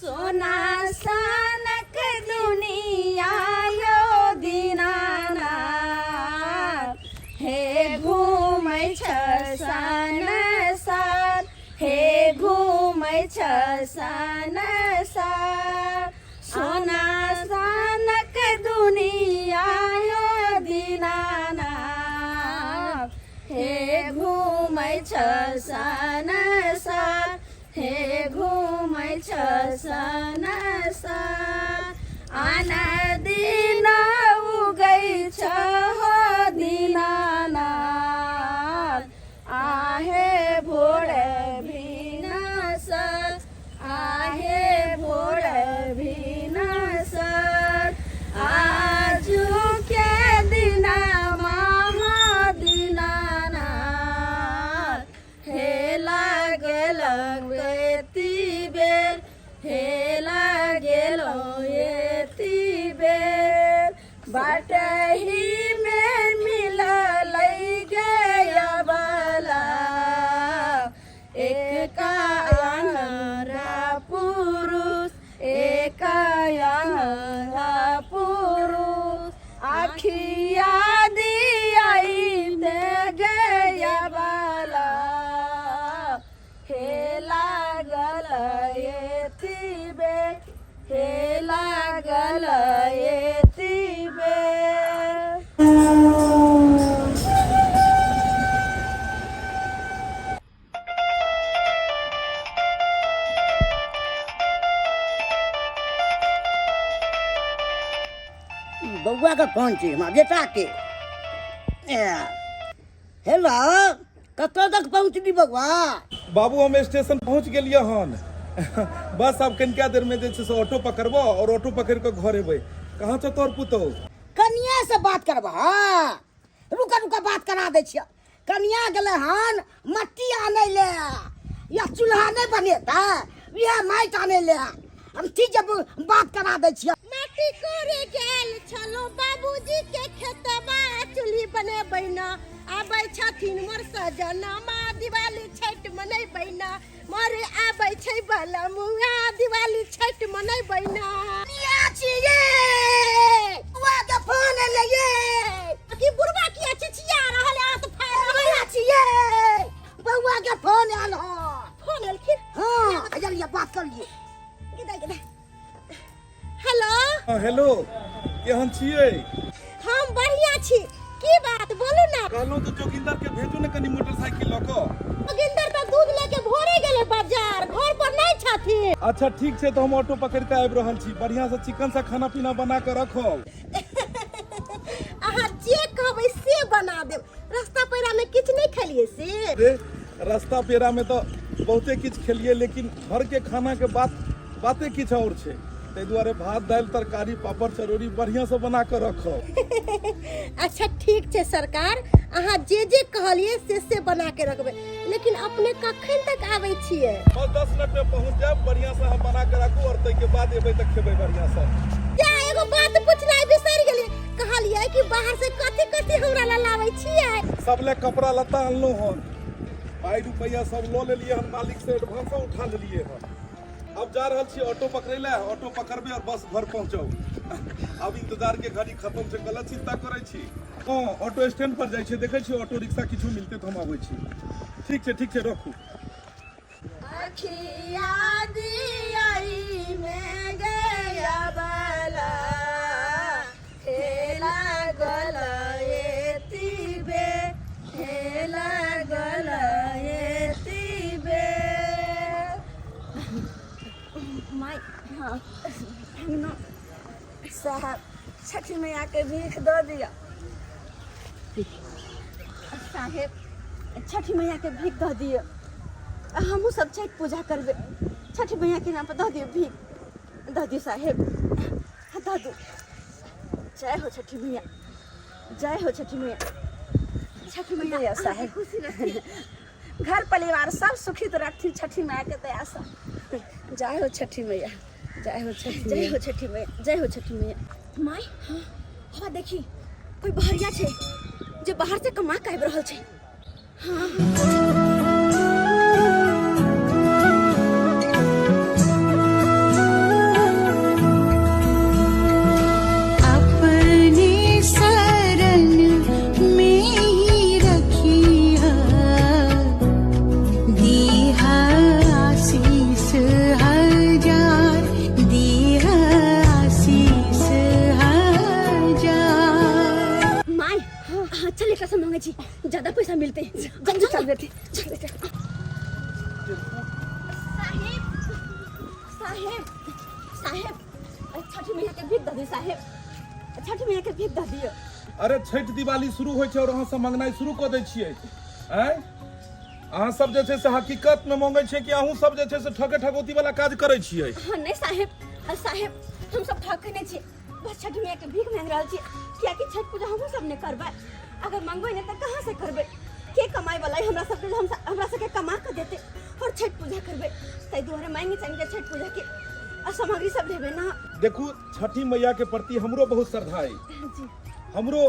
सोना सनक दुनिया यो दीनानाथ हे घूमै छ संसार हे घूमै छ संसार सोना सनक दुनिया यो दीनानाथ हे घूमै छ संसार हे घूमै छ संसार आन दिन उगै छ हो दीनानाथ आहे भोर भिनसर आहे भोर भिनसर आजु के दिना महादीनानाथ हे लागल एती बेर हे लागेल एती बेर बाटही में मिलल गया बाला एक आन्हरा पुरुष एक आन्हरा पुरुष आखिया दियाई दे गया बाला हे लागल एती बेर हे लागल एती बेर। बौआ के फोन छी हमरा बेटा के ए, हेलो कतऽ तक पहुँचली बौआ बाबू हम स्टेशन पहुँच गेलियै हन बस आब कनिका देर में जे छै से ऑटो पकड़बो और ऑटो पकड़ कऽ घर एबै कहाँ छौ तोहर पुतहु कनिया से बात करबह रुका रुका बात करा दै छियै कनिया गेलै हन मट्टी आनै ले या चूल्हा नहि बनेतै इएह माटि आनै ले हम ठीक छै बात करा दै छियै माटी कोरे गेल छलो बाबूजी के खेतबा चूल्ही बनेबै न आबै छथिन मोर सजनमा दिवाली छठि मनेबै न मोर आबै छै बलमुआ दिवाली छठि मनेबै न कनिया छियै बुआ के फोन एलै ये की बुढ़बा किया चिचिया रहल है हाथ फाड़ रहल कनिया छियै बौआ के फोन आयल हँ फोन एलखिन हाँ चलिए बात कर लिए गेदा गेदा हेलो हाँ हेलो केहन छियै हम बढ़िया छी की बात बोलू ना कहलहुँ तऽ जोगिंदर के भेजू ने कनी मोटरसाइकिल लऽ कऽ जोगिंदर तऽ दूध लेके भोरे गेले बाजार घर पर नहीं छथिन अच्छा ठीक छै तऽ हम ऑटो पकड़ि कऽ आबि रहल छी बढ़िआँ से चिकन से खाना पीना बना कऽ रखब अहाँ जे कहबै से बना देब रास्ता पैरा में किछु नहीं खेलिए से रे रास्ता पेरा में तऽ बहुते किछु खेलियै लेकिन घर के खाना के बात बाते किछु आओर छै ताहि दुआरे भात दालि तरकारी पापड़ चरौरी बढ़िआँसँ बना कऽ रखब अच्छा ठीक छै सरकार अहाँ जे जे कहलिए से से बना के रखबै लेकिन अपने कखन तक आबै छियै बस 10 मिनट में पहुँच जायब बढ़िआँसँ हम बना कऽ राखू आओर ताहिके बाद एबै तऽ खेबै बढ़िआँसँ जा एगो बात पूछनाइ बिसरि गेलियै कहलियै कि बाहर से कथी कथी हमरा लए लाबै छियै सब लए कपड़ा लत्ता अनलहुँ हन पाइ रुपैआ सब लऽ लेलियै हन मालिक से एडवांसो उठा लेलियै हन अब जा रहल छी ऑटो पकड़ै लए ऑटो पकड़बै और बस घर पहुँचब अब इंतजार के घड़ी खत्म छै गलत चिंता करै छी हँ ऑटो स्टैंड पर जाइ छियै देखै छियै ऑटो रिक्शा किछु मिलतै तऽ हम अबै छी ठीक छै ठीक छै रखू अखिया दियाई में गया बाला हे लागल एती बे हे लागल एती बे माय हाँ अंगना साहब छठी मैया के भीख दऽ दिअ साहेब छठी मैया के भीख दऽ दिअ हमहूँ सब छठि पूजा करबै छठी मैया के नाम पर दऽ दिअ भीख दऽ दियौ साहेब हाँ, दऽ दू जय हो छठी मैया जय हो छठी मैया छठी मैया दया साहेब। खुशी रखी घर परिवार सब सुखित रखती छठी माय के दया से जय हो छठी मैया जय हो छठी जय मैया हो छठी मैया जय हो छठी मैया माय हाँ हवा देखी कोई बहरिया छै जे बाहर से कमा के आबि रहल छै हाँ मिलते। जल्दी चल बेटी, चल बेटा। साहेब, साहेब, साहेब, छठी मैया के भीख दऽ दी साहेब, छठी मैया के भीख दऽ दियौ। अरे छठि दिवाली शुरू होइ छै और अहाँ सब मंगनाइ शुरू कऽ दै छियै। आँय, अहाँ सब जे छै से हकीकत में मंगै छियै कि अहूँ सब जे छै से ठके ठकौती वाला काज करै छियै? हाँ नहीं साहेब, साहेब हम सब ठके नहीं छियै, बस छठी मैया के भीख मांग रहल छियै, कियाकि छठ पूजा हमहूँ सब ने करबै। अगर मंगबै नहीं तऽ कहाँ से करबै? के कमाई वाला है हमरा सबके, हम हमरा सबके कमा के देते और छठ पूजा करबै, ताहि दुआरे मांगे चाही छठ पूजा के और सामग्री सब लेबै ना। देखू, छठी मैया के प्रति हमरो बहुत श्रद्धा है जी। हमरो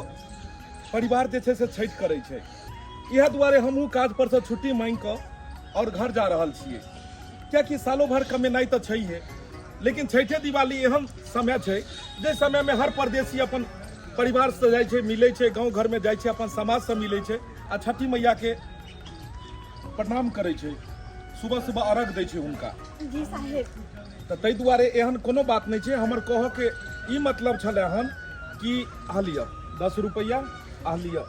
परिवार जे छै से छठि करै छै, इएह दुआरे हमहूँ काज पर से छुट्टी मांगि कऽ और घर जा रहल छियै, कियाकि सालो भर कमेनाइ तऽ छैहे, लेकिन छठे दिवाली एहन समय छै जाहि समयमे हर परदेसी अपन परिवारसँ जाइ छै, मिलै छै, गाँव घरमे जाइ छै, अपन समाजसँ मिलै छै आ छठी मैयाके प्रणाम करै छै, सुबह सुबह अर्घ दै छै हुनका। जी साहेब। तऽ ताहि दुआरे एहन कोनो बात नहि छै। हमर कहऽके ई मतलब छलै हन कि आ लिअ 10 रुपैआ, आ लिअ,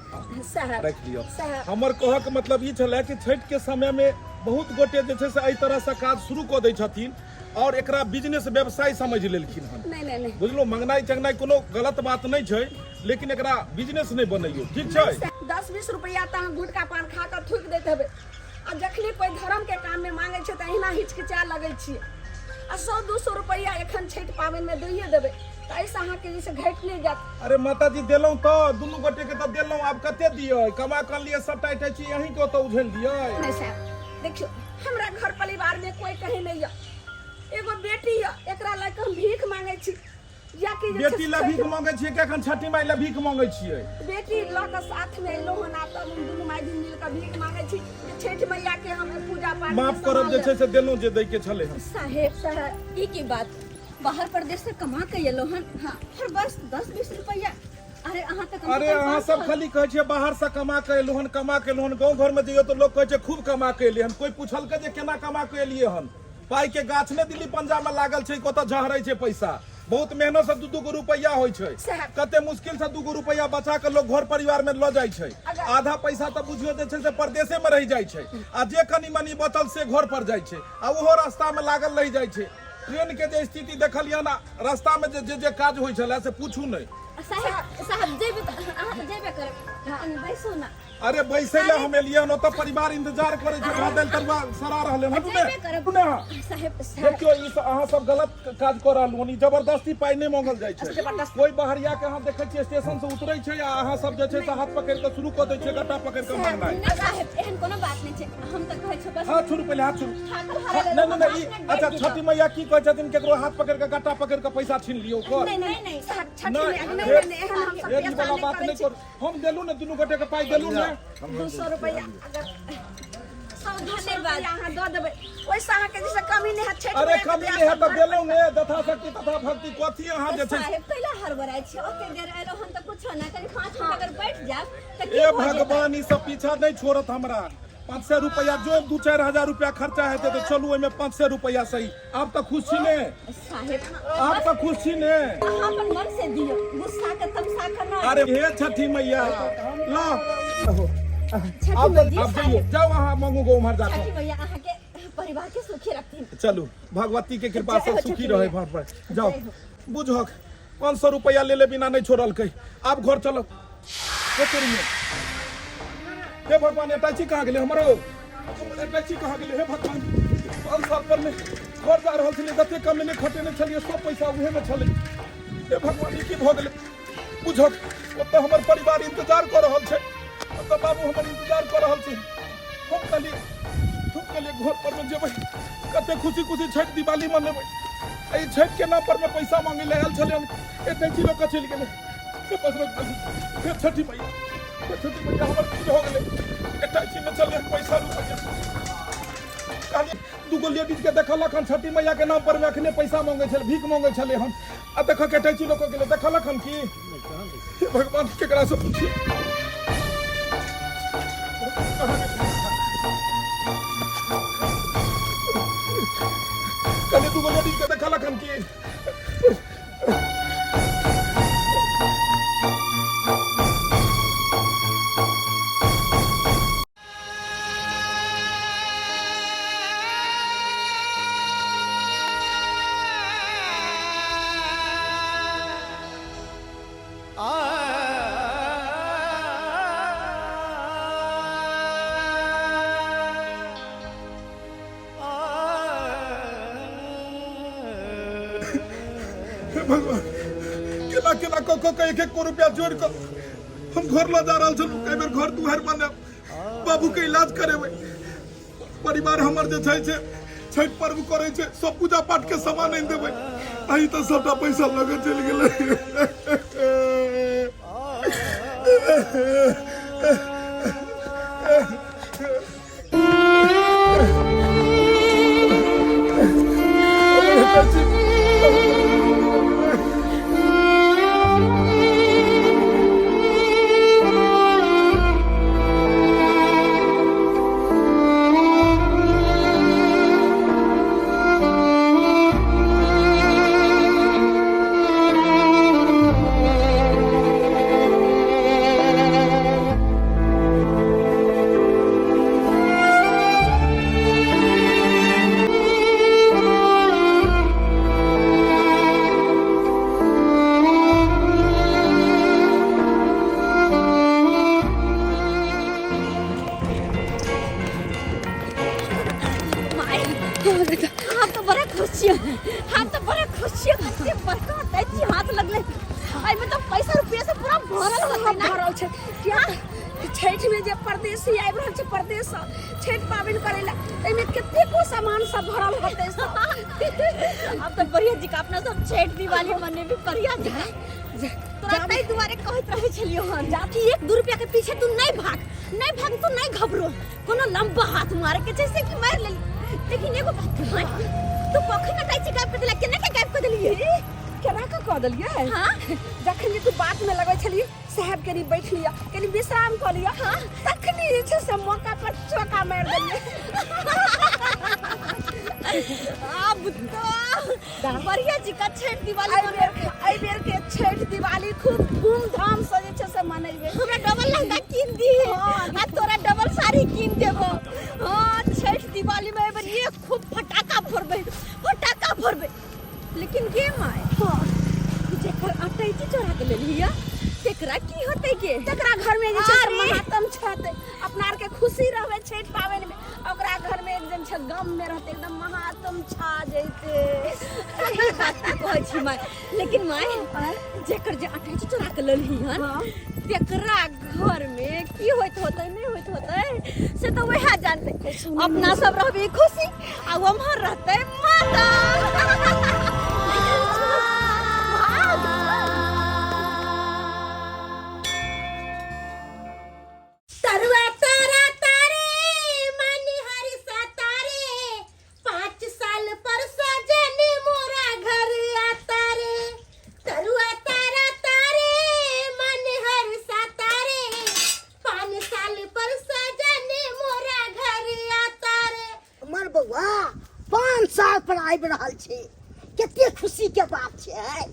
साहब राखि लिअ। साहब। हमर कहऽके मतलब ई छलै कि छठिके समयमे बहुत गोटे जे छै से एहि तरहसँ काज शुरू कऽ दै छथिन और एकरा बिजनेस व्यवसाय समझ लेलखिन हन। नहीं नहीं नहीं। बुझलो, मंगनाइ चंगनाइ कोनो गलत बात नहि छै, लेकिन एकरा बिजनेस नहि बनैयौ, ठीक छै? 10-20 रुपैआ तऽ अहाँ गुटका पान खा कऽ थूकि दैत हेबै, आ जखने कोइ धर्म के काम में मांगे छै तऽ अहिना हिचकिचा लगै छियै, आ 100-200 रुपैआ एखन छठि पाबनिमे दैये देबै तऽ एहिसँ अहाँके जे छै घटि नहि जायत। अरे माताजी, देलहुँ तऽ दुनू गोटे के तऽ देलहुँ, आब कते दियै? कमा कऽ अनलियै सबटा अटैची अहींके ओतऽ उझलि दियै? नहि साहब, देखियौ हमरा घर परिवारमे कोइ कहीं नहि यऽ, एगो बेटी यऽ, एकरा लऽ कऽ हम भीख मांगै छी, या कि जे छै बेटी लए भीख मांगै छियै कि एखन छठी माइ लए भीख मांगै छियै? बेटी लऽ कऽ साथमे एलहुँ हन, आब तऽ हम दुनू माय दिन मिल कऽ भीख मांगै छी जे छठि मैया के हम पूजा पाठ माफ करब, जे छै से देलहुँ जे दै के छलै हन। साहेब, साहेब, ई की बात, बाहर प्रदेश से कमा के एलहुँ हन, हाँ, और बस 10-20 रुपैआ। अरे अहाँ तऽ कम से अरे कम अहाँ पाँच सब सौ- खाली कहै छियै बाहर से कमा के एलहुँ हन, कमा के एलहुँ हन। गाँव घर में जइयौ तऽ लोक कहै छै खूब कमा के एलियै हन। कोइ पुछलकै जे केना कमा के एलियै हन? पाई के गाछ ने दिल्ली पंजाब में लागल छै, कतऽ झहरै छै पैसा। बहुत मेहनत से 2-2 गो रुपैआ होइ छै, सएह। कते मुश्किल से 2 गो रुपैआ बचा के लोग घर परिवार में लऽ जाइ छै। अगर- आधा पैसा तऽ बुझियौ जे छै से परदेसे में रहि जाइ छै, आ जे कनि मनि बचल से घर पर जाइ छै, आ ओहो रास्ता में लागल रहि जाइ छै। ट्रेन के जे स्थिति देखलियै ने, रास्ता में जे जे जे काज होइ छलै से पूछू नहि। साहेब, साहेब, जेबै तऽ अहाँ तऽ जेबे करब, कनि बैसू ना। अरे बैसै लए हम एलियै हन, ओतऽ परिवार इंतजार करै छै, भात दालि तरुआ सरा रहलै हन। हटू ने, जेबे करब। हटू ने अहाँ। साहेब, साहेब। देखियौ, ई सब अहाँ सब गलत काज कऽ रहलहुँ हन। ई जबरदस्ती पाइ नहि मांगल जाइ छै। जबरदस्ती। कोइ बहरिया के अहाँ देखै छियै स्टेशन से उतरै छै आ अहाँ सब जे छै से हाथ पकड़ि कऽ शुरू कऽ दै छियै गट्टा पकड़ि कऽ मांगनाइ। नहि साहेब, एहन कोनो बात नहि छै, हम तऽ कहै छियै बस हाथ छोड़ू, पहिले हाथ छोड़ू। थाकल हारल नहि नहि नहि, ई पाँच मिनट अच्छा बैठ छठी मैया की कहै छथिन, केकरो हाथ पकड़ि कऽ गट्टा पकड़ि कऽ पैसा छीन लियौ ओकर? नहीं नहीं नहीं साहब, छठी नहि, मैया, नहि, फेर- नहि, नहि, एहन हमसब फेर ई पेशा वाला नहि बात करै नहि छी। करू। हम देलहुँ ने, दुनू गोटे के पाइ देलहुँ ने। 200 रुपैआ अगर 100-200 धन्यवाद। रुपैआ अहाँ दऽ देबै, ओहिसँ अहाँके जे छै कमी नहि हैत छठि अरे मैयाके कमी दया नहि हैत सँ तऽ देलहुँ ने, यथा शक्ति तथा भक्ति। कथी अहाँ जे छै साहेब, कैला हड़बड़ाइ छी? ओते देर एलहुँ हन तऽ कुछो नहि, कनि 5 मिनट अगर बैठ जायब तऽ की ए भऽ जेतै? भगवान, ई सब पीछा नहि छोड़त हमरा। 500 रुपैआ जो 2-4 हजार रुपैआ खर्चा हेतै तऽ चलू ओहिमे 500 रुपैआ सही। आब तऽ खुश छी ने? साहेब, आब तऽ खुश छी ने? अहाँ अपन मन से दियौ, गुस्सा के तमसा के नहि। अरे हे छठी मैया, ला छठी आब मैया जी, आब जइयौ, साहेब। जाउ अहाँ मांगू गो उम्हर जाकऽ। छठी मैया अहाँके परिवार के सुखी रखथिन। चलू, भगवती के कृपा जय से हो सुखी छठी रहे मैया। घर पर जाओ। जय हो। बुझक 500 रुपया ले ले बिना नहीं छोड़लकै। आब घर चलो। हे भगवान, अटैची कहाँ गेलै हमरो? अटैची कहाँ गेलै? हे भगवान, 5 साल पर में घर जा रहल छलियै, जते कमेने खटेने छलियै सब पैसा उहे में छलै। हे भगवान, ई की भऽ गेलै? बुझक ओतऽ हमर परिवार इंतजार कऽ रहल छै, ओतऽ बाबू हमर इंतजार कऽ रहल छै। हम कहलियै घर पर में जेबै, कते खुशी खुशी छठि दिवाली मनेबै। एहि छठि के नाम पर में पैसा मांगे ले आयल छलै, अटैची लऽ कऽ चलि गेलै। हे बजरंग बली, हे छठि मैया, हे छठि मैया, हमर की भऽ गेलै? अटैची में चललै पैसा रुपैआ। कहलियै दूगो लेडीज के देखलक हन छठी मैया के नाम पर में अखने पैसा मांगे छलै, भीख मांगे छलै हन, आ देखऽ के अटैची लऽ कऽ गेलै। देखलक हन की? हे भगवान, केकरा से पूछिए? कहलियै दूगो लेडीज के देखलक हन की? हे भगवान, केना केना कऽ कऽ के एक एक रुपया जोड़ि कऽ हम घर लऽ जा रहल छलहुँ। एहि बेर घर दुआरि बनायब, बाबूके इलाज करेबै, परिवार हमर जे छै से छठि पर्व करै छै, सब पूजा पाठ के सामान आनि देबै। अही तऽ सबटा पैसा लऽ कऽ चलि गेलै। हम तो बड़ा खुश छियै, हम तो बड़ा खुश छियै। कते बड़का अटैची हाथ लगलै, एहिमे तो पैसा रुपया से पूरा भरल होतै ना। भरल छै किया छठि में जे परदेसी आबि रहल छै परदेश सँ छठि पाबनि करै लए, ताहिमे कतेको सामान सब भरल होतै सब। अब तो बढ़िया जी का अपना सब छठि दिवाली मनेबी बढ़िया जी का। तोरा ताहि दुआरे कहैत रहै छलियौ हन कि एक दू रुपया के पीछे तू नहीं भाग, नहीं भाग, तू नहीं घबरो, कोनो लंबा हाथ मारे के छै से कि मारि लेली। लेकिन एगो बात माय, तू कखन अटैची गायब कर देला? केना के गायब कर देलियै? केना कऽ कऽ देलियै? हाँ? जखन जे तू बात में लगै छलियै साहब कनी बैठ लिअ, कनी विश्राम कऽ लिअ, तखनी जे छै से मौका पर चौका मारि देलियै। आब तो बढ़िया जी का छठ दिवाली एहि बेर के, एहि बेर के छठि दिवाली खूब धूमधाम से जे छै से मनेबै। हमरा डबल लहंगा कीन दी आ तोरा डबल साड़ी कीन देबो। हाँ, छठ दिवाली में एहि बेर ये खूब फटाका फोड़बै, फटाका फोड़बै। लेकिन गे my, हाँ, जेकर अटैची चोरा के लेलही है तेकरा की होतै गे? तकरा घर में जे छै से अरे! महातम छतै। अपना आर के खुशी रहबै छठि पाबनि में, ओकरा घर में एकदम छै गम में रहतै, एकदम महातम छा जैते। सही बात तू कहै छी माय, लेकिन माय जेकर जे अटैची चोरा के लेलही हन तेकरा घर में की होइत होतै नहीं होइत होतै से तो वएह जानतै। अपना सब रहबी खुशी आ उम्हर रहतै माता। तरुआ तारा तारे मन हरि तारे, 5 साल पर सजन मोरा घर आता रे। तरुआ तारा तारे मन हरि तारे, 5 साल पर सजन मोरा घर आता रे। हमर बौआ 5 साल पर आबि रहल छै, कते खुशी के बात छै।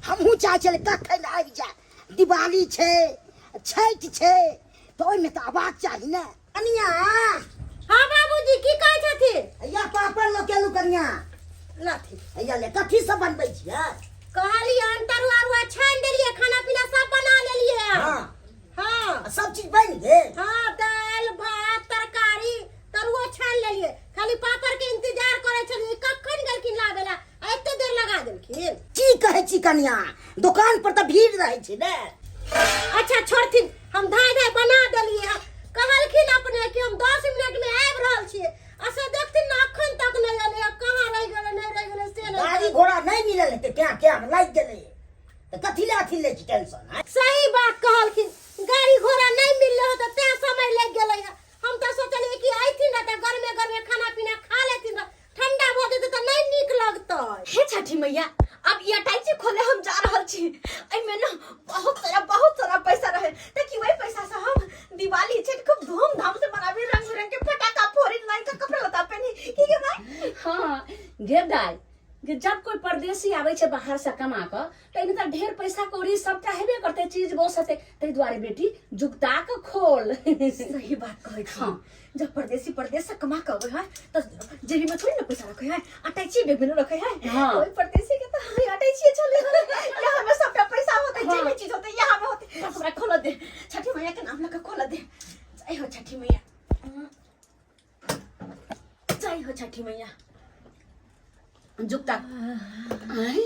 हमहूँ चाहै छलियै कखन आबि जाय। दिवाली छै, छठि छै, तऽ ओहिमे तऽ अबाक चाही ने। कनिया। हाँ बाबूजी, की कहै छथिन? हैया पापड़ लऽ के एलू कनिया। लाथी। हैया ले, कथी सब बनबै छियै? कहलियै हन तरुआ उरुआ छानि देलियै, खाना पीना सब बना लेलियै हन। हाँ। हाँ। सब चीज बनि गेल? हाँ, दालि भात तरकारी तरुओ छानि लेलियै, खाली पापड़ के इंतजार करै छलियै, कखन गेलखिन लाबै ला, एते देर लगा देलखिन। की कहै छी कनिया, दोकान पर तऽ भीड़ रहै छै ने। अच्छा छोड़थिन, हम धाय धाय बना देलियै हन। कहलखिन अपने कि हम 10 मिनट में आबि रहल छियै, आ से देखथिन ने अखन तक नहि एलै, कहाँ रहि गेलै नहि रहि गेलै से नहि। गाड़ी घोड़ा नहि मिलल हेतै, क्या क्या लागि गेलै तऽ कथी लए अथी लै छी टेंशन? सही बात कहलखिन, गाड़ी घोड़ा नहि मिललै हो तऽ तें समय लागि गेलै हन। हम तऽ सोचलियै कि अयथिन रह तऽ गरमे गरमे खाना पीना खा लेथिन रह, ठंडा भऽ जेतै तऽ नहि नीक लगतै। हे छठी मैया, अब ई अटैची खोले हम जा रहल छी। एहिमे न बहुत सारा पैसा रहे, ताकि वही पैसा से हम दिवाली छठ खूब धूमधाम से मनाबी, रंग बिरंग के फटाका फोड़ी, नयका कपड़ा लत्ता पहनी। की गे माय? हाँ गे दाई, गे जब कोई परदेसी आबै छै बाहर से कमा कऽ तऽ एहिमे तऽ ढेर पैसा कौड़ी सबटा हेबे करतै, चीज बस हेतै, ताहि दुआरे बेटी जुगता कऽ खोल। सही बात कहै छी। हाँ। जब परदेसी परदेश से कमा के अबै है तऽ जेबी में थोड़ी ना पैसा रखे है, अटैची बैग में न रखे है। हाँ। ओहि परदेसी के तऽ अटैची छलै, यहाँ में सबटा पैसा होतै, जे हाँ। भी चीज होतै यहाँ में होतै। बस हमरा खोल दे, छठी मैया के नाम लऽ के खोल दे। जय हो छठी मैया, जय हो छठी मैया। जुगता आँय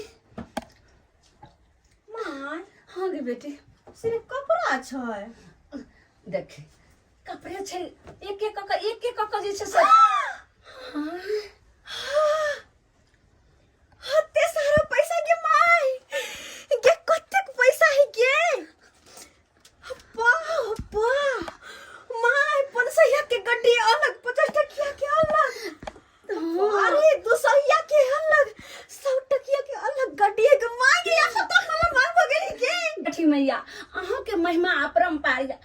माँ हाँ गे बेटी सिर्फ कपड़ा छै देख कपड़े छै एक एक कऽ एक एक कऽ जे छै से हते सारा पैसा गे माय गे कतेक पैसा है गे वाह वाह माय 500 के गड्डी अलग 50 टकिया के अलग अरे 200 के अलग 100 टकिया के अलग गड्डी के माय गे या सब तो हमर मार भ गेली गे छठी मैया अहाँके महिमा अपरम्पार यऽ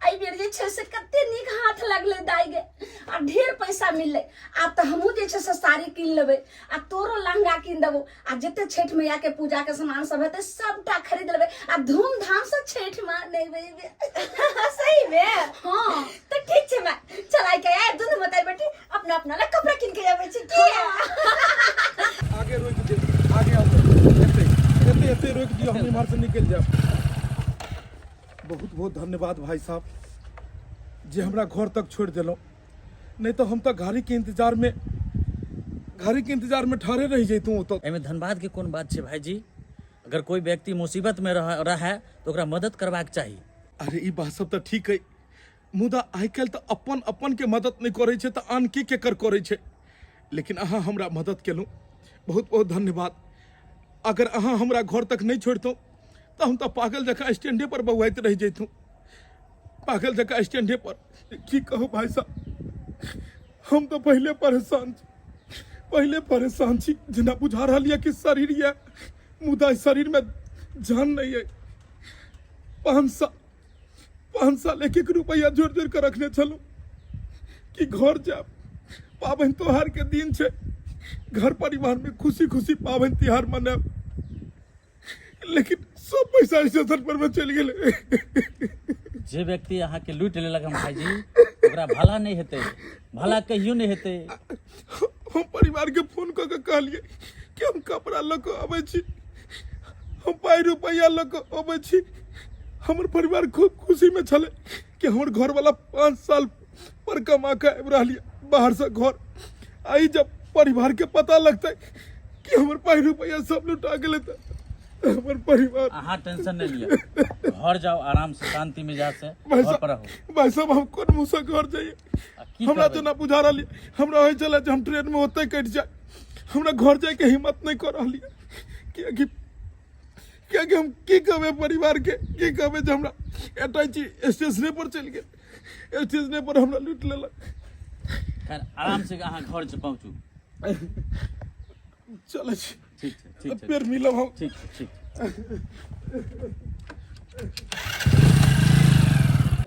एहि बेर जे छै से कते नीक हाथ लगलै दाइ गे आ ढेर पैसा मिललै आब तऽ हमहूँ जे छै से साड़ी कीन लेबै आ तोरो लहंगा कीन देबो आ जते छठि मैया के पूजा के सामान सब हेतै सबटा खरीद लेबै आ धूमधाम से छठि मनेबै सही में हाँ तो ठीक छै माय चल आइ के आइ दुनू मताई बेटी अपना अपना ला कपड़ा किन के आबै छी की आगे रोकि दे आगे आउ एते एते एते रोकि दियौ हम इम्हर से निकलि जायब बहुत बहुत धन्यवाद भाई साहब जे हमरा घर तक छोड़ि देलहुँ नहि तऽ हम तऽ गाड़ीके इंतजारमे गाड़ीके इंतजारमे ठाढ़े रहि जैतहुँ ओतऽ एहिमे धन्यवादके कोन बात छै भाइजी अगर कोइ व्यक्ति मुसीबतमे रह रहए तऽ ओकरा मदद करबाक चाही अरे ई बात सब तऽ ठीक है मुदा आइ काल्हि तऽ अपन अपन के मदद नहि करै छै तऽ आन के केकर करै छै लेकिन अहाँ हमरा मदद केलहुँ बहुत बहुत धन्यवाद अगर अहाँ हमरा घर तक नहि छोड़ितहुँ तऽ हम तऽ पागल जकाँ स्टैंडे पर बौआइत रहि जैतहुँ पागल जकाँ स्टैंडे पर की कहू भाई साहब हम तऽ पहिले परेशान छी पहिले परेशान छी जेना बुझा रहल यऽ कि शरीर यऽ मुदा शरीरमे जान नहि अइ 5 साल 5 साल एक एक रुपैआ जोड़ि जोड़ि कऽ रखने छलहुँ कि घर जायब पाबनि त्योहारके दिन छै घर परिवारमे खुशी खुशी पाबनि तिहार मनायब लेकिन सब पैसा स्टेशन पर में चलि गेलै जे व्यक्ति अहाँके लूटि लेलक हन भाईजी ओकरा भला नहि हेतै भला कहियो नहि हेतै हम परिवारके फोन कऽ के कहलियै कि हम कपड़ा लऽ कऽ अबै छी हम पाइ रुपैआ लऽ कऽ अबै छी हमर परिवार खूब खुशीमे छलै कि हमर घरवला 5 साल पर कमा कऽ आबि रहल यऽ बाहरसँ घर आइ जब परिवारके पता लगतै कि हमर पाइ रुपैआ सब लुटा गेलै तऽ हमर परिवार अहाँ टेंशन नहि लिअ घर जाउ आराम से शांति मिजाज से भाई घर पर साहब रहू भाई साहब हम कोन मुँहसँ घर जाइए आ की हमरा करबै जेना बुझा रहल यऽ हमरा होइ छलै जे हम ट्रेनमे ओतहि कटि जाय हमरा घर जायके हिम्मत नहि कऽ रहल यऽ किएकि किएकि हम की कहबै परिवारके की कहबै जे हमरा अटैची स्टेशने पर चलि गेल स्टेशने पर हमरा लूटि लेलक खैर आराम से अहाँ घर से पहुँचू चलै छी ठीक छै ठीक छै फेर मिलब हम ठीक छै ठीक छै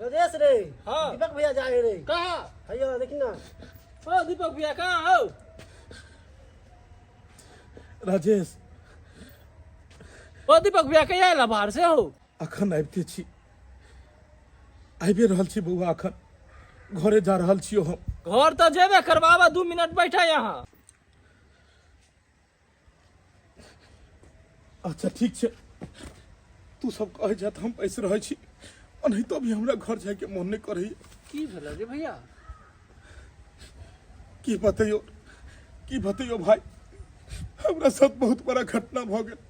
राजेश रे हाँ। दीपक भैया जा रहे रे कहाँ भैया देखी ना ओ दीपक भैया कहाँ हो राजेश ओ दीपक भैया कहिया आयल बाहर से हो अखन आबिते छी आबिए रहल छी बौआ अखन घरे जा रहल छियो हम घर तो जेबे करबाबा 2 मिनट बैठा यहाँ अच्छा ठीक छै तू सब कहै जा तऽ हम बैस रहै छी ओनाहितो अभी हमरा घर जायके मोन नहि करैए की भेल रे भैया की बतैयो की बतैयो भाई हमरा साथ बहुत बड़ा घटना भऽ गेल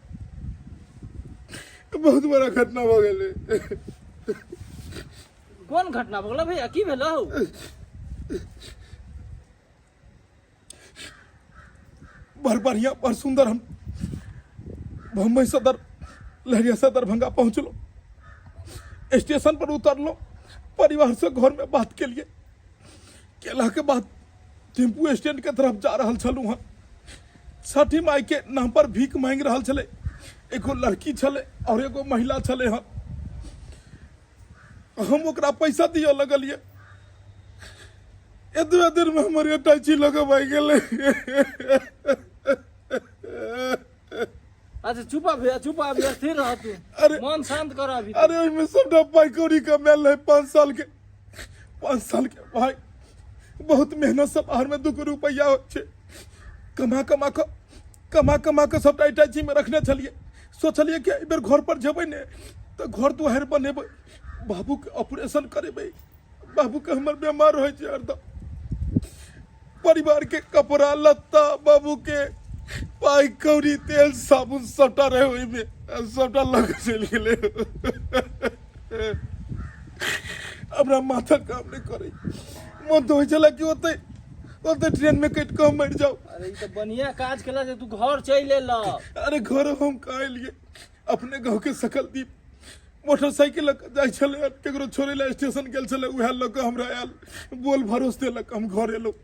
बहुत बड़ा घटना भऽ गेल कोन घटना भऽ गेल भैया की भेल हो बड़ बढ़िया बड़ सुंदर हम बम्बई से दर लहरिया से दरभंगा पहुंचलो स्टेशन पर उतरलो परिवार से घर में बात के लिए केला के बाद टेम्पू स्टैंड के तरफ जा रहल छलहुँ हँ छठी माई के नाम पर भीख मांगि रहल छलै एगो लड़की छलै और एगो महिला छलै हँ हम ओकरा पैसा दिअ लगलियै एतबे देर में हमर अटैची लऽ कऽ भागि गेलै अच्छा चुप आ भैया चुप आ भैया स्थिर रह तू अरे मन शांत कर अभी अरे ओहिमे सबटा पाइ कौड़ी कमायल रहै 5 साल के 5 साल के भाई बहुत मेहनत से बाहर में 2 रुपैआ होइ छै कमा कमा कऽ कमा कमा कऽ सबटा अटैची में रखने छलियै सोचलियै कि एहि बेर घर पर जेबै ने तऽ घर दुआरि बनेबै बाबूके ऑपरेशन करेबै बाबूके हमर बेमार होइ छै हरदम परिवार के कपड़ा लत्ता बाबूके पाइ कौड़ी तेल साबुन सबटा रहै ओहिमे सबटा लऽ कऽ चलि गेलै हमरा माथा काम नहि करै मन तऽ होइ छलै कि ओतै ओतै ट्रेनमे कटि कऽ हम मरि जाउ अरे ई तऽ बढ़िया काज केला जे तू घर चलि एलऽ अरे घर हम कहाँ एलियै अपने गाँव के सकलदीप मोटरसाइकिल लऽ कऽ जाइ छलै केकरो छोड़ै लए स्टेशन गेल छलै उएह लऽ कऽ हमरा आयल बोल भरोस देलक हम घर एलहुँ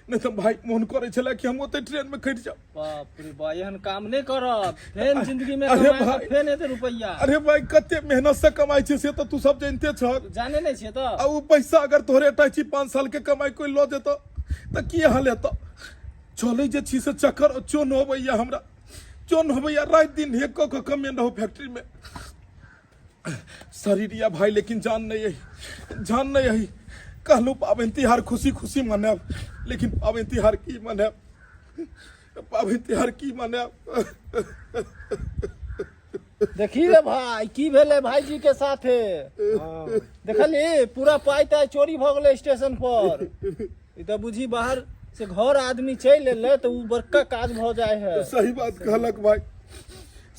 नहि तऽ भाय मोन करै छलै कि हम ओतै ट्रेनमे कटि जाउ बाप रे बा एहन काम नहि करब फेन जिंदगी में अरे कमाए भाई। फेन एते रुपैआ अरे भाई कते मेहनत से कमाइ छै से तऽ तू सब जानिते छह जाने नहि छियै तऽ आ ओ पैसा अगर तोहरे अटैची 5 साल के कमाई कोई लऽ जेतौ तऽ की हाल हेतौ चलै जे छी से चक्कर चोन होबैया हमरा चोन होबैया राति दिन हेक कऽ कऽ कमेन रहू फैक्ट्री में शरीर या भाई लेकिन जान नहीं है जान नहीं है कहलहुँ पाबनि तिहार खुशी खुशी मनायब लेकिन पाबनि तिहार की मनायब पाबनि तिहार की मनायब देखी रे भाई की भेलै भाईजी के साथे देखली पूरा पाई ताई चोरी भऽ गेलै स्टेशन पर ई तऽ बुझी बाहर से घर आदमी चलि एलै तऽ उ बड़का काज भऽ जाइ है सही बात कहलक भाई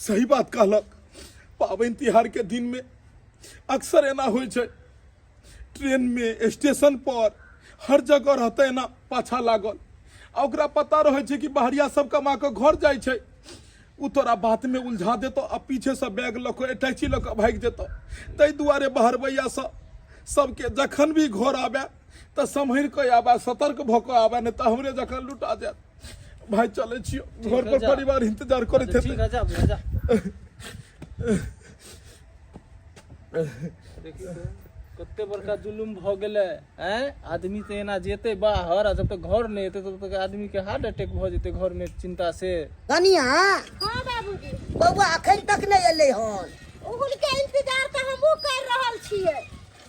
सही बात कहलक पाबनि तिहार के दिन में अक्सर एना होइ छै ट्रेन में स्टेशन पर हर जगह रहते एना पाछा लागल आ ओकरा पता रहै छै कि बाहरिया सब कमा कऽ घर जाइ छै ओ तोरा बात में उलझा देतौ आ पीछे से बैग लऽ कऽ अटैची लऽ कऽ भागि जेतौ ताहि दुआरे बहरबैया सब सबके जखन भी घर आबे तऽ सम्हरि कऽ आबे सतर्क भऽ कऽ आबे नहि तऽ हमरे जखन लुटा जायत भाई चलै छियौ घर पर जा। परिवार इंतजार करैत अच्छा, ठीक हेतै है जा भैया जा देखी तो, कते बड़का जुलुम भऽ गेलै आँय आदमी तऽ एना जेतै बाहर आ जब तक घर नहि एतै तब तक आदमी के हार्ट अटैक भऽ जेतै घर में चिंता से कनिया हाँ बाबूजी बौआ अखन तक नहि एलै हन हुनके इंतजार तऽ हमहूँ कर रहल छियै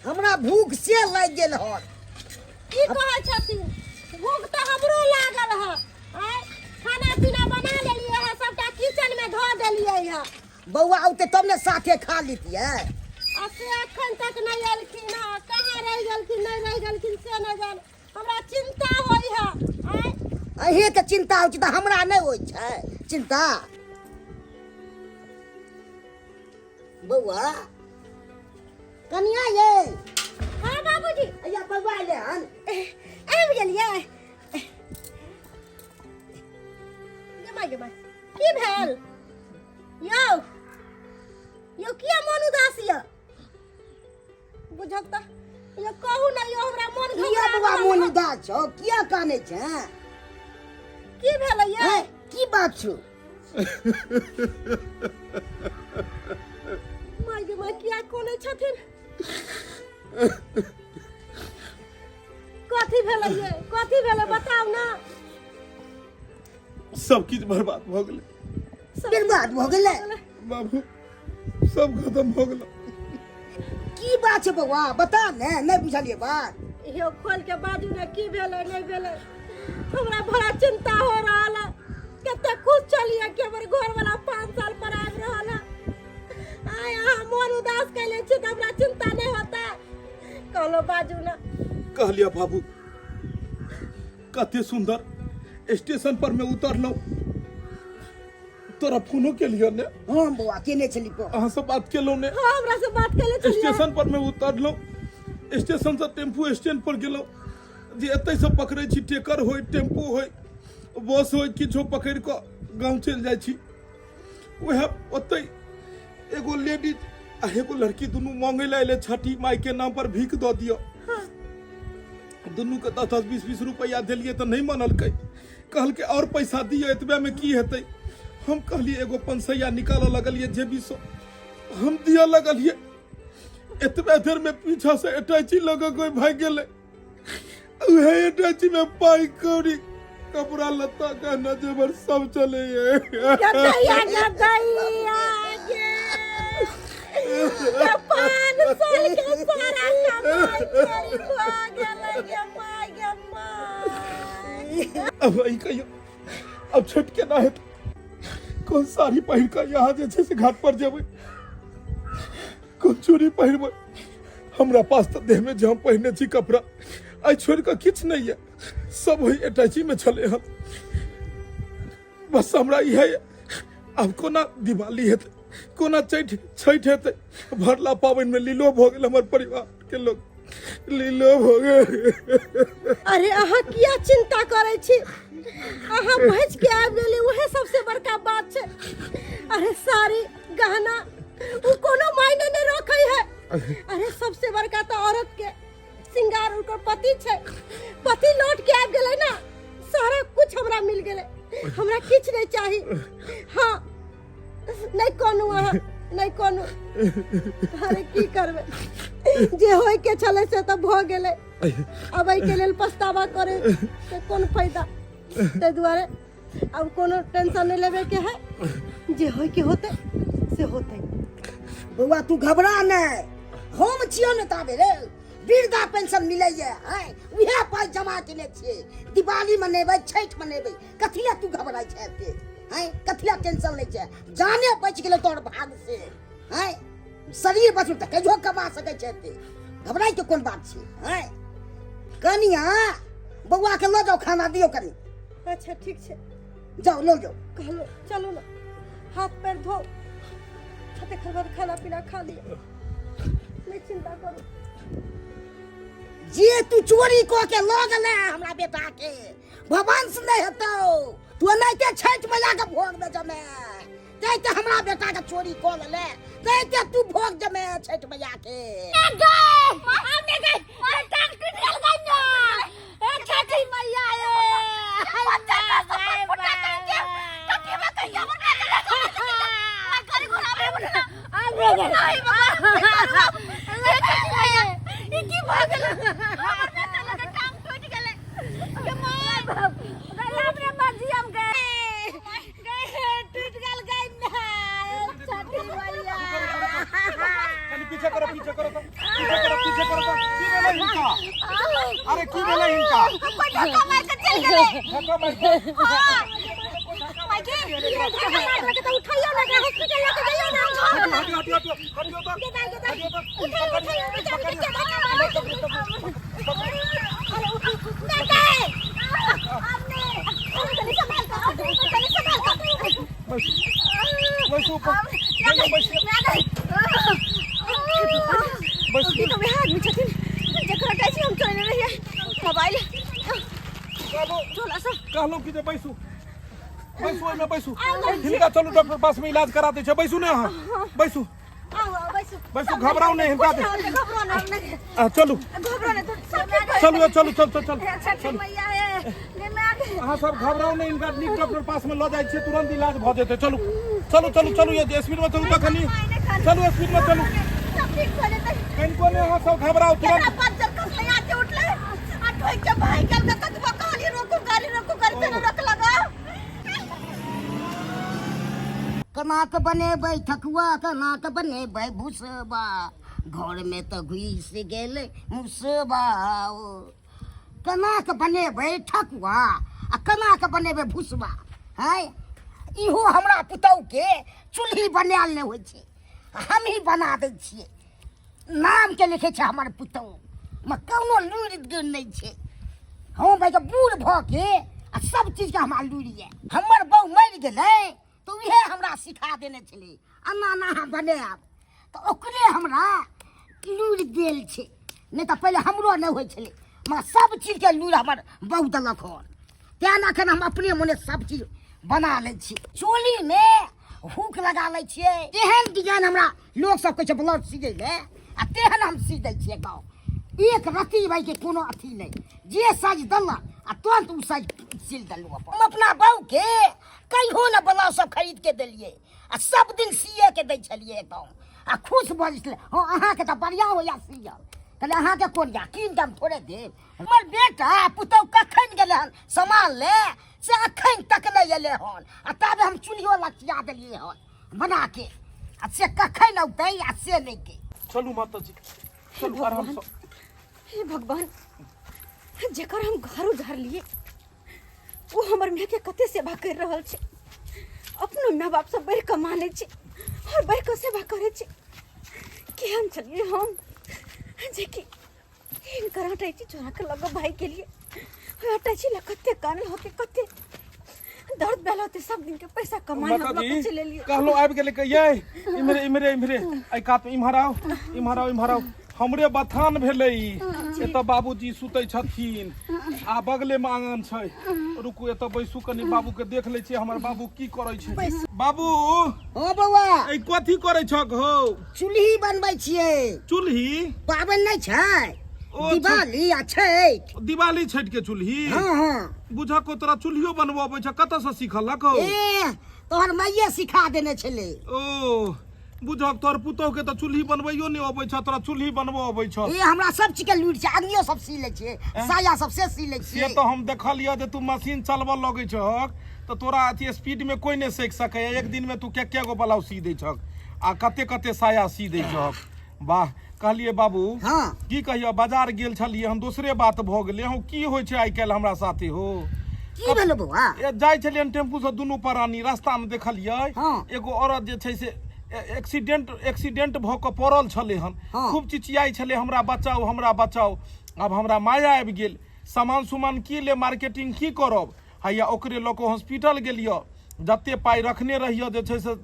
हमरा भूख से लागि गेल हन की कहै छथिन भूख तऽ हमरो लागल है आँय खाना पीना बना लेलियै है सबटा किचन में धऽ देलियै है बौआ औते तब ने साथे खा लितियै आ से एखन तक नहि एलखिन हँ कहाँ रहि गेलखिन नहि रहि गेलखिन से नहि जान हमरा चिंता होइ है आँय अहीँके चिन्ता होइ छै तऽ हमरा नहि होइ छै चिन्ता बौआ कनिया ये हाँ बाबूजी अया बौआ एलै हन आबि गेलियै गे माय गे माय की भेल यौ यौ किया मन उदास यऽ बुझब तऽ यौ कहू ने यौ हमरा मन किया घबरा बौआ रहल मोन हँ। उदास छौ किया कानै छै की भेलै यौ हैं? की बात छौ माय गे माय किया कोने छथिन कथी भेलै ये कथी भेलै बताउ ना सब किछु बर्बाद भऽ गेलै बर्बाद भऽ गेलै बाबू सब खत्म भऽ गेलै की बात छै बौआ बता ने नहि बुझलियै बात यौ खोल के बाजू ने की भेलै नहि भेलै हमरा बड़ा चिंता हो रहल है कते खुश छलियै कि हमर घर वाला 5 साल पर आबि रहल है आय अहाँ मोन उदास कैले छी तऽ हमरा चिंता नहि होता कहलो बाजू ने कहलिया बाबू कते सुंदर स्टेशन पर में उतरलहुँ तोरा फोनो केलियो ने हाँ बौआ केने छली फोन अहाँ से बात केलहुँ ने हाँ हमरा से बात कैले छलियै स्टेशन पर में उतरलहुँ स्टेशन से टेम्पू स्टैंड पर गेलहुँ जे एतै से पकड़ै छी टेकर होय टेम्पू होय बस होय किछो पकड़ि कऽ गाँव चलि जाइ छी उएह ओतै एगो लेडीज आ एगो लड़की दुनू मांगे लए एलै छठी माई के नाम पर भीख दऽ दिअ दुनू के 10 10 20 20 रुपैआ देलियै तऽ नहि मनलकै कहलकै आओर पैसा दिअ एतबेमे की हेतै हम कहलियै एगो पंसैया निकालऽ लगलियै जेबीसँ हम दिअ लगलियै एतबे देरमे पीछा से अटैची लऽ कऽ कोइ भागि गेलै उहे अटैची में पाई कौड़ी कपड़ा लत्ता गहना जेवर सब चले गदैया गदैया गे ये 5 साल के सारा कमाई चोरी भऽ गेलै गे माय गे माय अब वही कहियो अब छठ केना हेतै कोन साड़ी पहिर कऽ यहाँ जे छै से घाट पर जेबै कोन चूड़ी पहिरबै हमरा पास तऽ देहमे जे हम पहिरने छी कपड़ा आइ छोड़ि कऽ किछु नहि यऽ सब ओहि अटैचीमे छलै हन बस हमरा इहे आब कोना दिवाली हेतै, कोना छठि छठि हेतै। भरला पाबनिमे लीलो भऽ गेल, हमर परिवारके लोक लीलो भऽ गेल। अरे अहाँ किया चिंता करै छी? अहाँ बचि के आबि गेली, उहे सबसे बड़का बात छै। अरे साड़ी गहना ओ कोनो मायने नहीं रखै है। अरे सबसे बड़का तो औरत के श्रृंगार उनकर पति छै। पति लौट के आबि गेलै ना, सारा कुछ हमरा मिल गेलै, हमरा किछु नहीं चाही। हाँ नहीं कोनो, अहाँ नहीं कोनो। अरे की करबै, जे होय के छलै से तऽ भऽ गेलै, अब एहिके लेल पछतावा करे के कोन फायदा? ताहि दुआरे अब कोनो टेंशन नहीं लेबे के है, जे होय के होते से होते। बौआ तू घबरा नहीं, हम छियो ने ताबे रे वृद्धा पेंशन मिलैए, आँय उएह पाइ जमा केने छियै, दिवाली मनेबै छठि मनेबै। कथी लए तू घबराइ छै एते? आँय कथी लए टेंशन लै छै? जाने बचि गेलै तोहर भाग से, आँय शरीर बचल तऽ कहियो कमा सकै छै, एते घबराइ के कोन बात छै? आँय कनिया, बौआ के लऽ जाउ, खाना दियौ कनि। अच्छा ठीक छै, जाउ लऽ जाउ। कहलो चलू ने, हाथ पैर धो, तकर बाद खाना पीना खा लिअ, नहि चिंता करू। जे तू चोरी कऽ के लऽ गेलै हमरा बेटा के, भवंश नहि हेतौ। तू एनाहिते छठि मैया के भोग में जमे तैते हमरा बेटा के चोरी कऽ लेले, तैते तू भोग जमे छठि मैया के। कनि पीछे करो, पीछे करो तऽ, पीछे करो, पीछे करो तऽ। की भेलै हिनका? अरे की भेलै हिनका? धक्का मार के चल गेलै। धक्का मारि के? उठाइयो ना, हॉस्पिटल लेके जाइयो ना। हटियो, हटियो, हटियो, हटियो तऽ, हटियो तऽ। पकड़ियो, पकड़ियो। बैसू, बैसू ऊपर, जाइयो, बैसू, बैसू। ई तऽ वएह आदमी छथिन जकर अटैची हम चोरेने रहियै, मोबाइल कहलहुँ, झोला सब। कहलहुँ कि जे बैसू, बैसू, ओहिमे बैसू। हिनका चलू डॉक्टर पास में इलाज करा दै छै। बैसू ने अहाँ, बैसू। आउ आउ, बैसू। बैसू, घबराउ नहि हिनका दे। घबरो नहि। आ, चलू। घबरो नहि, सब ठीक भऽ चलू, चलू, चल चल चल। जेतै। छठी मैया ए गे। अहाँ सब घबराउ नहि, हिनका नीक डॉक्टर पास में लऽ जाइ छियै, तुरंत इलाज भऽ जेतै। चलू चलू चलू चलू, ये स्पीड में चलू तऽ कनि, चलू स्पीड में चलू। सब ठीक भऽ जेतै। कनिको नहि अहाँ सब घबराउ, केना तुरंत। पंचर खसलै, आके उठलै आ ठोकि के भागि गेल। कतबो कहलियै रोकू गाड़ी, रोकू गाड़ी, से नहि रोकलक। केना कऽ बनेबै ठकुआ, केना कऽ बनेबै भुसबा, घरमे तऽ घुसि गेलै मुसबा। ओ केना कऽ बनेबै ठकुआ आ केना कऽ बनेबै भुसबा? हँ इहो हमरा पुतहुके चूल्ही बनायल नहि होइ छै, हमही बना दै छियै। नामके लिखै छै हमर पुतहु मे कोनो लुरि गुण नहि छै। हम भाइके बूढ़ भऽ के आ सब चीजके हमरा लुरि यऽ। हमर बहु मरि गेलै तऽ उएह हमरा सिखा देने छलै एना एना अहाँ बनायब, तऽ ओकरे हमरा लुरि देल छै, नहि तऽ पहिले हमरो नहि होइ छलै। मगर सब चीजके लुरि हमर बहु देलक हन, तेँ ने एखन हम अपने मोने सब चीज बना लै छी। चोलीमे हुक लगा लै छियै, तेहन डिजाइन हमरा लोक सब कहै छै ब्लाउज सियै लए, आ तेहन हम सी दै छियै गाँव। एक रत्ती भाइके कोनो अथी नहि, जे साइज देलक आ तुरंत ओ साइज सिल देलहुँ अपन। हम अपना बहूके कहियो ने ब्लाउज सब खरीद के देलियै, आ सब दिन सिए के दै छलियै एकदम, आ खुश भऽ जाइ छलै। हँ अहाँके तऽ बढ़िआँ होइए सियल। कहलियै अहाँके कोन या कीन कऽ हम थोड़े देब। हमर बेटा पुतहु कखन गेलै हन सामान ले, से अखन तक नहि एलै हन, आ ताबे हम चूल्हियो लचिया देलियै हन बना के, आ से कखन औतै आ से नहि के। चलू माताजी, चलू आरामसँ। हे भगवान, जकर हम घर उजारलियै ओ हमर मायके कते सेवा करि रहल छै। अपनो माय बापसँ बढ़ि कऽ मानै छै आओर बढ़ि कऽ सेवा करै छै। केहन छलियै हम जेकि हिनकर अटैची चोरा कऽ लऽ कऽ भागि गेलियै। ओहि अटैची लऽ कते कानल होतै कते। दर्द भेल होते सब दिन के पैसा कमाए हम माताजी लोग चले लिए कहलो आबि गेलै के ये इम्हरे इम्हरे इम्हरे एहि कात इम्हर आउ इम्हर आउ इम्हर आउ हमरे बथान भेलै ई एतऽ बाबूजी सुतै छथिन आ बगले मे आंगन छै रुकू एतऽ बैसू कनि बाबू के देख लै छियै हमर बाबू की करै छै बाबू हँ बौआ ई कथी करै छक हौ चूल्ही बनबै छियै चूल्ही पाबनि नहि छै ओ दिवाली आ छठि दिवाली छठि के चूल्ही हँ हँ बुझक को तोरा चूल्हियो बनबऽ अबै छ कतऽ से सीखलक हौ ए तोहर माइये सिखा देने छलै ओ बुझक तोहर पुतोह के तऽ चूल्ही बनबैयो नहि अबै छ तोरा चूल्ही बनबऽ अबै छ ए हमरा सब चीज के लूरि छै अंगियो सब सी लै छियै साया सब से सी लै से छियै तऽ हम देखलियऽ जे तू मशीन चलबऽ लगै छहक तऽ तोरा अथी स्पीड में कोई नहि सीख सकैए एक दिन में तू के के गो ब्लाउज सी दै छहक आ कते कते साया सी दै छहक वाह कहलियै बाबू हँ। की कहियो बाजार गेल छलियै हम दोसरे बात भऽ गेलै हँ की होइ छै आइ काल्हि हमरा साथे हो की भेलो बौआ ए, जाइ छलियै टेम्पू से दुनू प्राणी रास्ता में देखलियै हँ। एगो औरत जे छै से एक्सीडेंट एक्सीडेंट भऽ कऽ पड़ल छलै हन हँ। खूब चिचियाइ छलै हमरा बचाउ हमरा बचाउ आब हमरा माया आबि गेल सामान सुमान की ले मार्केटिंग की करब हैया ओकरे लऽ कऽ हॉस्पिटल गेलियै जते पाइ रखने रहियै जे छै से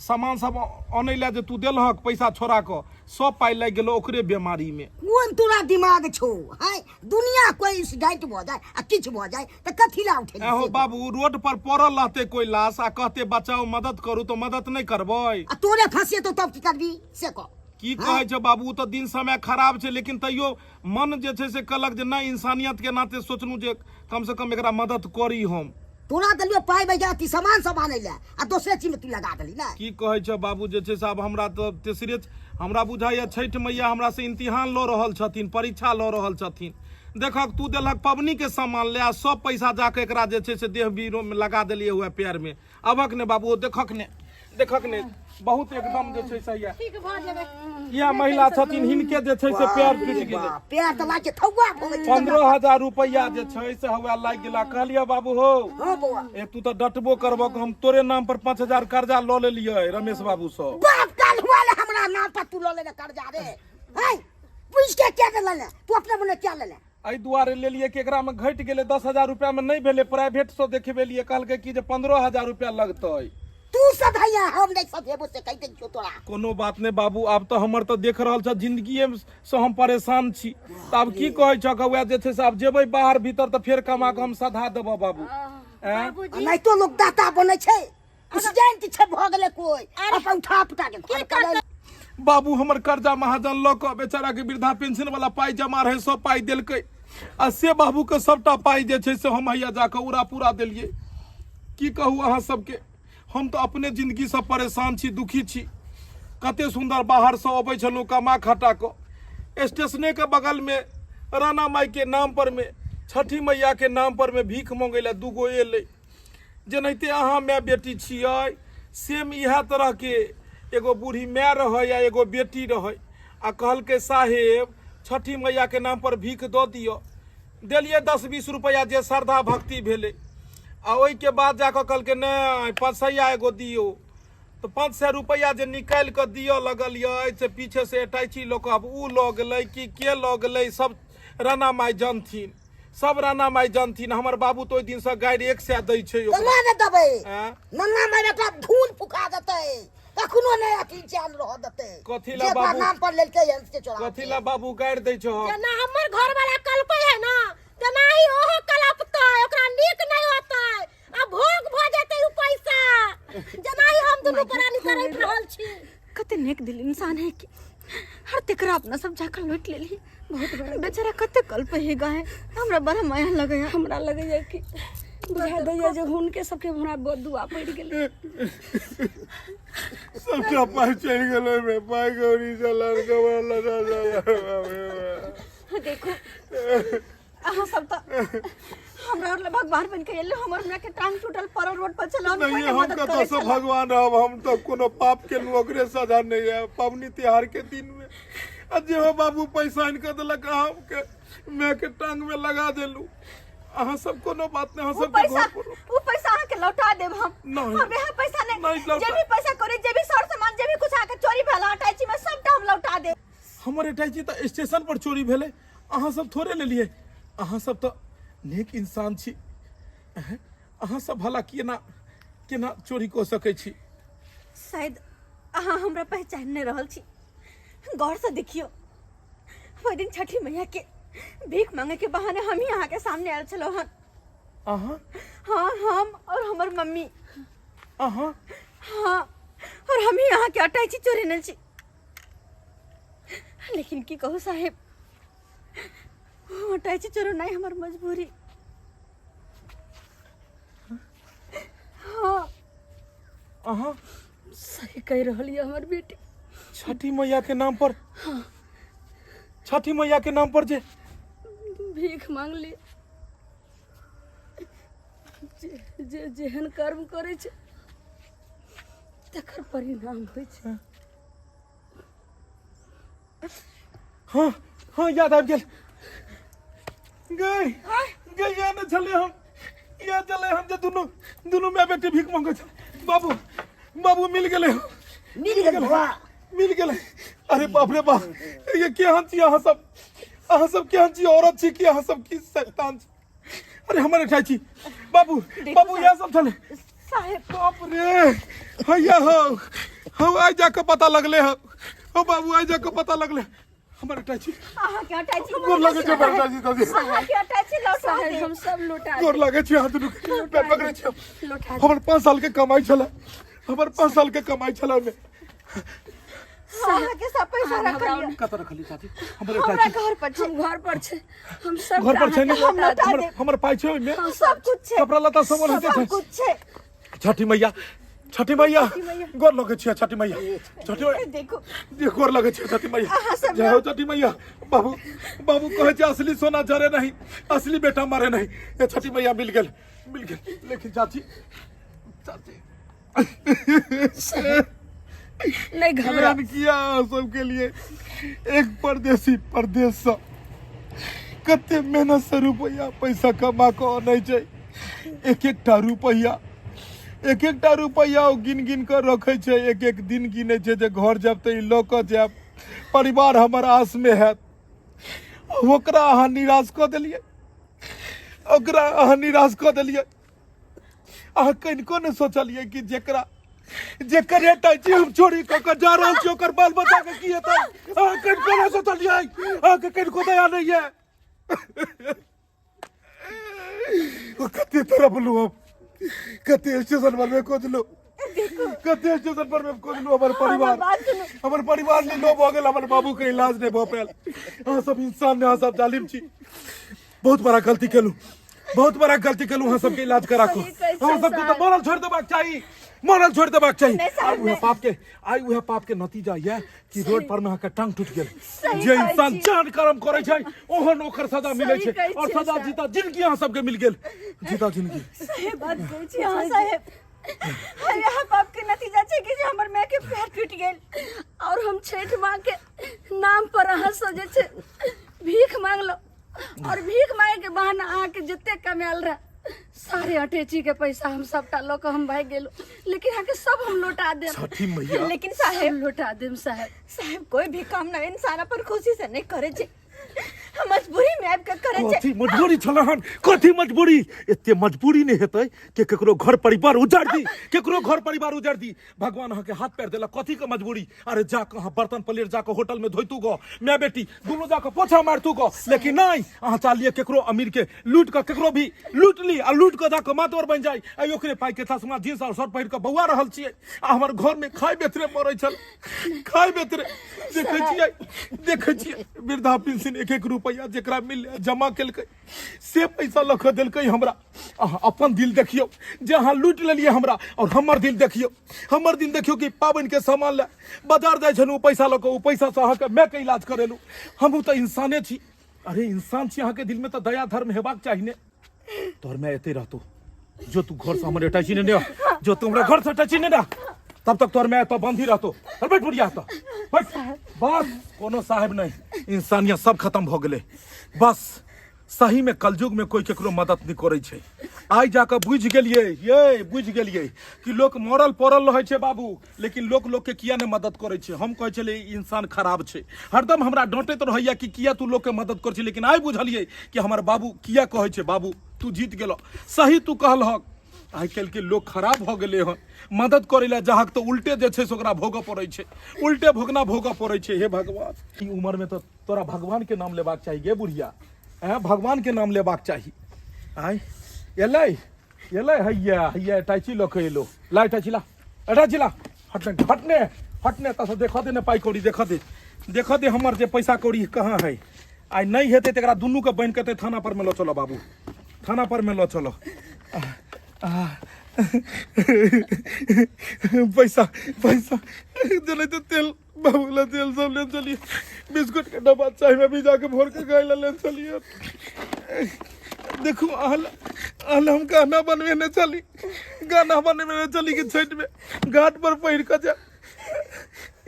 सामान सब अनै लए जे तू देलहक पैसा छोड़ा कऽ सब पाइ लागि गेलो ओकरे बीमारी में कोन तोरा दिमाग छौ हाय दुनिया कोई एक्सीडेंट भऽ जाय आ किछु भऽ जाय तऽ कथी ला उठेली एहो से? बाबू रोड पर पड़ल रहते कोई लाश आ कहते बचाओ मदद करू तो मदद नहीं करबै आ तोरे फंसेतो तब की करबी से कह की कहै छै बाबू तऽ दिन समय खराब छै लेकिन तैयो मन जे छै से कहलक जे नहि इंसानियत के नाते सोचलहुँ जे कम से कम एकरा मदद करी हम तोरा देलियो पाइ बजा अथी सामान सब आनै लए आ दोसरे चीज में तू लगा देली ने की कहै छै बाबू जे छै से आब हमरा तऽ तेसरे हमरा बुझाइए छठि मैया हमरा से इम्तिहान लऽ रहल छथिन परीक्षा लऽ रहल छथिन देखक तू देलक पबनीके सामान ले आ सब पैसा जाके एकरा जे छै से देह बीरोमे लगा देलियै हुए पैरमे अबक ने बाबू देखक ने देखक ने बहुत एकदम जे छै से इएह ठीक भऽ जेबै इएह महिला छथिन हिनके जे छै से पैर टूटि गेलै पैर तऽ लागे थौआ भऽ गेल 15000 रुपैआ जे छै से हवा लागि गेला कहलियै बाबू हो हँ बौआ ए तू तऽ डटबो करबक हम तोरे नाम पर 5000 कर्जा लऽ लेलियै रमेश बाबू सँ बाप काल हुआ ले हमरा नाम पर तू लऽ लेने कर्जा रे हैं पूछ के क्या लेने तू अपने मने क्या लेने एहि दुआरे लेलियै कि एकरामे घटि गेलै 10000 रुपैआमे नहि भेलै प्राइवेटसँ देखेबेलियै कहलकै कि जे 15000 रुपैआ लगतै तू सधैया हम नहि सधेबो से कहि दै छियौ तोरा कोनो बात नहि बाबू आब तऽ हमर तऽ देख रहल छह जिंदगिए से हम परेशान छी तऽ आब की कहै छह वएह जे छै से आब जेबै बाहर भीतर तऽ फेर कमा कऽ हम सधा देबऽ बाबू आँय? एनाहितो लोक दाता बनै छै एक्सीडेंट छै भऽ गेलै कोइ अपन उठा पुटा के घर पर बाबू हमर कर्जा महाजन लऽ कऽ बेचारा के वृद्धा पेंशन वाला पाइ जमा रहै सब पाइ देलकै आ से बाबू के सबटा पाइ जे छै से हम हैया जाकऽ उड़ा पूरा देलियै की कहू अहाँ सबके हम तऽ अपने जिंदगीसँ परेशान छी दुखी छी कते सुन्दर बाहरसँ अबै छलहुँ कमा खटा कऽ स्टेशनेके बगलमे राणा माइके नाम पर मे छठी मैयाके नाम पर मे भीख मङ्गै लए दूगो एलै जेनाहिते अहाँ माय बेटी छियै सेम इएह तरहके एगो बूढ़ी माय रहै आ एगो बेटी रहै आ कहलकै साहेब छठी मैयाके नाम पर भीख दऽ दिअ देलियै 10-20 रुपैआ जे श्रद्धा भक्ति भेलै आ ओहिके बाद जाकऽ कहलकै नहि 500 एगो दियौ तऽ 500 रुपैआ जे निकालि कऽ दिअ लगलियै से पीछेसँ अटैची लऽ कऽ आब ओ लऽ गेलै कि के लऽ गेलै सब राणा माय जानथिन सब राणा माय जानथिन हमर बाबू तऽ ओहि दिनसँ गारि 100 दै छै ओकरा। केना ने देबै आँय? नन्ना माय बेटा धूल फुका देतै कखनो नहि अथी चैन रह देतै कथी ला जे ओकरा बाबू? नाम पर लेलकै हन से चोरा कथी ला बाबू गारि दै छह जेना हमर घरवाला कलपै है ना तेना ही ओहो कलपतै ओकरा नीक नहि होतै आ भोग भऽ जेतै उ पैसा जेना ही हम दुनू प्राणी तड़पि रहल छी कते नेक दिल इंसान है कि हर तेकरा अपना सब जाकर लूट लेली बहुत बड़ा बेचारा कते कल्प है गाय हमरा बड़ा माया लगैया हमरा लगैया कि बुझा दैया जे हुनके सबके हमरा बदुआ पड़ि गेलै सबटा पाइ चलि गेलै ओहिमे पाइ गौरी से लड़का वाला देखो अहाँ सब तऽ हमरा और भगवान बन के एलो हमर हमरा के टांग टूटल पड़ल रोड पर चलाओ नहीं हम कतऽ से भगवान रहब हम तऽ कोनो पाप के ओकरे सजा नहीं है पबनी त्योहार के दिन में आ जे हो बाबू पैसा आनि कऽ देलक अहाँके माय के टांग में लगा देलू अहाँ सब कोनो बात नहीं अहाँ वो सब के पैसा घर पर वो पैसा अहाँ के लौटा देब हम नहीं। हम यहाँ पैसा नहीं, नहीं लौटा- जे भी पैसा करे जे भी सर सामान जे भी कुछ अहाँ के चोरी भेल अटैची में सबटा हम लौटा देब हमर अटैची तऽ स्टेशन पर चोरी भेलै अहाँ सब थोड़े लेलियै अहाँ सब तऽ नेक इंसान छी हैं? अहाँ सब भला केना केना चोरी कऽ सकै छी शायद अहाँ हमरा पहचान नहि रहल छी गौरसँ देखियौ ओहि दिन छठी मैया के भीख मांगे के बहाने हम ही अहाँ के सामने आयल छलहुँ हन अहाँ हाँ हम और हमर मम्मी अहाँ हाँ और हम ही अहाँ के अटैची चोरेने छी लेकिन की कहू साहेब ओ अटैची चोरेनाइ हमर मजबूरी हाँ अहाँ सही कहि रहल यऽ हमर बेटी छठी मैया के नाम पर छठी मैया के नाम पर जे भीख मांगली जे जे जेहन कर्म करै छै तकर परिणाम होइ छै हाँ हाँ याद आबि गेल गई गई याद नहि छलै हम याद छलै हम जे दुनू दुनू माय बेटी भीख मंगै छल बाबू बाबू मिल गेलै मिल गेल बौआ मिल गेलै अरे बाप रे बाप ये केहन छी अहाँ सब अहाँ सब केहन छी औरत छी कि अहाँ सब की शैतान छी अरे हमर एठा छी बाबू बाबू इएह सब छलै साहेब बाप रे हैया हो हो आइ जाके पता लगले हो हो बाबू आइ जाके पता लगले हमर एठा छी अहाँ के अटैची गोर लगे छै बड़का जी दादी अहाँ के अटैची लौटा साहेब दे हम सब लौटा गोर लगे छै हाथ दुनू के पैर पकड़े छै लौटा हमर 5 साल के कमाई छला हमर 5 साल के कमाई छला ओहिमे अहाँ के सब पैसा रखल यऽ। कतऽ रखली चाची हमर हमरा अटैची घर पर छै हम घर पर छै हम सब घर पर छै ने हम लौटा हमर देब। हमर पाइ छै ओहिमे सब कुछ छै कपड़ा लत्ता सब ओनाहिते सब छै कुछ छै छठी मैया छठी मैया गोर लगे छियै छठी मैया छठी मैया देखो जे गोर लगे छै छठी मैया अहाँ सब जय हो छठी मैया बाबू बाबू कहै छै असली सोना जरे नहीं असली बेटा मरे नहीं ये छठी मैया मिल गेल मिल गेल लेकिन चाची चाची नहीं घबरा एहन किया अहाँ सबके लिए एक परदेसी परदेश से कते मेहनत से रुपैआ पैसा कमा कऽ अनै छै एक एकटा रुपैआ एक एकटा रुपैआ ओ गिन गिन कऽ रखै छै एक एक दिन गिनै छै जे घर जायब तऽ ई लऽ कऽ जायब परिवार हमर आसमे हैत ओकरा अहाँ निराश कऽ देलियै ओकरा अहाँ निराश कऽ देलियै अहाँ कनिको नहि सोचलियै कि जेकरा जेकर अटैची हम चोरी कऽ कऽ जा रहल छी ओकर बाल बच्चा के की हेतै अहाँ कनिको नहि सोचलियै अहाँके कनिको दया नहि यऽ ओ कते तड़पलहुँ हम कते स्टेशन पर मे खोजलहुँ कते स्टेशन पर मे खोजलहुँ हमर परिवार बात सुनू। हमर परिवार लीलो भऽ गेल हमर बाबू के इलाज नहि भऽ पायल अहाँ सब इंसान नहि अहाँ सब जालिम छी बहुत बड़ा गलती केलहुँ बहुत बड़ा गलती केलहुँ अहाँ सबके इलाज करा कऽ सही कहै अहाँ छै सबके तऽ मरल छोड़ि देबाक चाही मरल छोड़ि देबाक चाही नहि साहब, आइ उएह नहि। पाप के आइ उएह पाप के नतीजा यऽ कि रोड पर में अहाँके टांग टूटि गेल सही जे कहै इंसान छी। जान कर्म करै छै ओहन ओकर सजा मिलै सही छै कहै और छियै सजा साहब। जीता जिंदगी अहाँ सबके मिल गेल जीता जिंदगी सही बात कहै छी अहाँ साहेब अरे यहाँ पाप के नतीजा छै कि जे हमर माय के पैर टूटि गेल और हम छठि माँ के नाम पर अहाँ से जे छै भीख मांगलो और भीख मांगे के बहाना अहाँ के जते कमायल रहे सारे अटैची के पैसा हम सबटा लऽ कऽ हम भागि गेलहुँ लेकिन अहाँके सब हम लौटा देब छठी मैया लेकिन सब साहेब लौटा देब साहेब साहेब कोई भी काम ना इंसान अपन खुशी से नहीं करे छै हम मजबूरी में आबि के करे छै कथी मजबूरी छल हन कथी मजबूरी एते मजबूरी नहि हेतै कि केकरो घर परिवार उजाड़ दी केकरो घर परिवार उजाड़ दी भगवान अहाँके हाथ पैर देलक कथी के मजबूरी अरे जाकऽ अहाँ बर्तन प्लेट जाकऽ होटल में धोइतू गो माय बेटी दुनू जाकऽ पोछा मारतू गो लेकिन नहीं अहाँ चाहलिए केकरो अमीर के लूट कऽ केकरो भी लूट ली आ लूट कऽ जाकऽ मातवर बनि जाय आ ओकरे पाइ के चश्मा जींस और शर्ट पहिर कऽ बौआ रहल छियै आ हमर घर में खाय बेतरे मरै छल खाय बेतरे देखै छियै देखै छियै वृद्धा पेंशन एक एक रुपैआ जेकरा मिललै जमा केलकै से पैसा लऽ कऽ देलकै हमरा अहाँ अपन दिल देखियौ जे अहाँ लूटि लेलियै हमरा आओर हमर दिल देखियौ हमर दिल देखियौ कि पाबनिके सामान लए बाजार जाइ छलहुँ पैसा लऽ कऽ ओ पैसासँ अहाँके मायके इलाज करेलहुँ हमहूँ तऽ इंसाने छी अरे इंसान छी अहाँके दिलमे तऽ दया धर्म हेबाक चाही ने तोहर माय एते रहतो जो तू घर से हमर अटैची ने ने जो तू हमरा घर से अटैची ने ना तब तक तोहर माय एतऽ बंदी रहतो चल बैठ बुढ़िया एतऽ बैठ बस कोनो साहेब नहीं इंसानियत सब खत्म भऽ गेलै बस सही में कलयुग में कोई केकरो मदद नहीं करै छै आइ जाकऽ बुझि गेलियै ये बुझि गेलियै कि लोक मरल पड़ल रहै छै बाबू लेकिन लोक लोकके किया नहि मदद करै छै हम कहै छलियै ई इंसान खराब छै हरदम हमरा डाँटैत रहैया कि किया तू लोकके मदद करै छै लेकिन आइ बुझलियै कि हमर बाबू किया कहै छै बाबू तू जीत गेलह सही तू कहलहक आइ काल्हि के लोग खराब भऽ गेलै हन। मदद करै लए जाहक तऽ उल्टे जे छै से ओकरा भोगऽ पड़ै छै, उल्टे भोगना भोगऽ पड़ै छै। हे भगवान, ई उम्र में तऽ तोरा भगवान के नाम लेबाक चाही गे बुढ़िया, ऐं भगवान के नाम लेबाक चाही। आँय एलै एलै, हैया हैया अटैची लऽ के एलो। ला अटैची ला, अटैची ला, हटने हटने हटने, एतऽ से देखऽ दे ने पाइ कौड़ी, देखऽ दे, देखऽ दे हमर जे पैसा कौड़ी कहाँ है। आइ नहि हेतै तऽ एकरा दुनू के बान्हि के तऽ थाना पर में लऽ चलऽ बाबू, थाना पर में लऽ चलऽ। पैसा पैसा जने तो तेल बाबू ला तेल सब ले चलिए, बिस्कुट के डब्बा चाय में भी जाके भोर के गाय ला ले चलिए। देखू अहल अहल हम गाना बनबे ने चली, गाना बनबे ने चली कि छठ में घाट पर पहिर के जा।